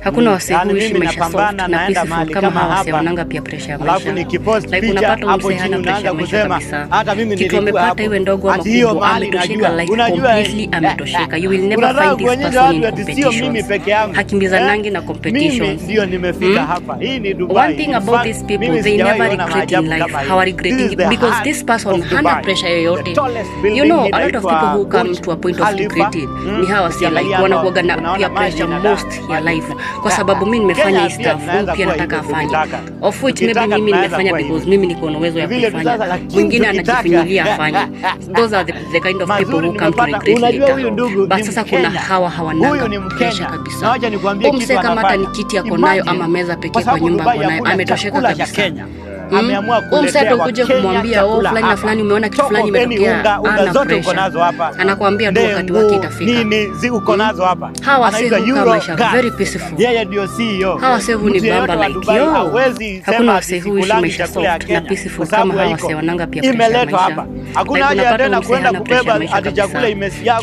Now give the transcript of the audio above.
Hakuna wasee Yaani huishi mimi maisha soft napambana, na naenda peaceful mahali kama kama hawa wasee hapa. wananga pia pressure ya Alafu maisha. nikipost Like picha unapata hapo msee chini hana pressure unaanza ya maisha kusema kabisa. hata mimi Kitu nilikuwa amepata hapo. iwe ndogo ama Ati hiyo kubwa, mahali ametosheka najua. like Unajua, completely ametosheka. You will never unataka find this kuonyesha person in watu ati sio mimi competitions. peke yangu. Hakimbizanangi na Mimi competitions. ndio nimefika hapa. Hii ni Dubai. One thing In about fact, these people, mimi they sijawahi never ona regret in maajabu life. kama hii. Hawa This regretting is the because heart this person of hana Dubai. pressure The yoyote. tallest You building know, a lot of inaitwa people who come Burj to a point of Khalifa. regretting ni hawa si like Ukiangalia wanakuwaga na unaona pia maji pressure inada- most ya life, kwa sababu mimi nimefanya Kenya hii pia stuff, huyu tunaweza pia kuwa nataka hivyo afanye, tukitaka. of which maybe Tukitaka mimi tunaweza nimefanya kuwa because hivyo. mimi niko na uwezo ya Vile tu kuifanya, sasa, lakini mwingine tukitaka- anajifinyilia afanye. Those are the kind of people Mazuri who come to nimepata. regret Unajua later. huyu ndugu But ni sasa kuna Mkenya. hawa Huyu hawananga ni pressure Mkenya. kabisa. Na wacha nikwambie Huyu msee kitu kama hata ni anafanya. kiti ako nayo Imagine, ama meza pekee kwa kwa sababu nyumba Dubai ako nayo, hakuna ametosheka chakula cha kabisa. Kenya. Ameamua Huyu msee kuletea hata ukuje Wakenya kumwambia, "Oh, chakula fulani na hapa. fulani, umeona kitu fulani Choko, eni, imetokea," unga ana zote uko pressure. nazo hapa. Anakuambia tu wakati wake Ndengu, itafika. nini uko nazo hapa. Hawa wasee Anaitwa hukaa Euro maisha Gas. very peaceful. Yeye ndio CEO. Hawa wasee Mtu yeyote hunibamba wa like Dubai yo. hawezi Hakuna sema wasee ati huishi sikulangi maisha chakula ya soft na Kenya, peaceful kwa sababu kama hawa haiko. wasee wananga pia pressure ya Imeletwa maisha. hapa. Hakuna Like haja ya unapata tena msee kwenda hana pressure ya kubeba maisha ati chakula kabisa. imesiagwa.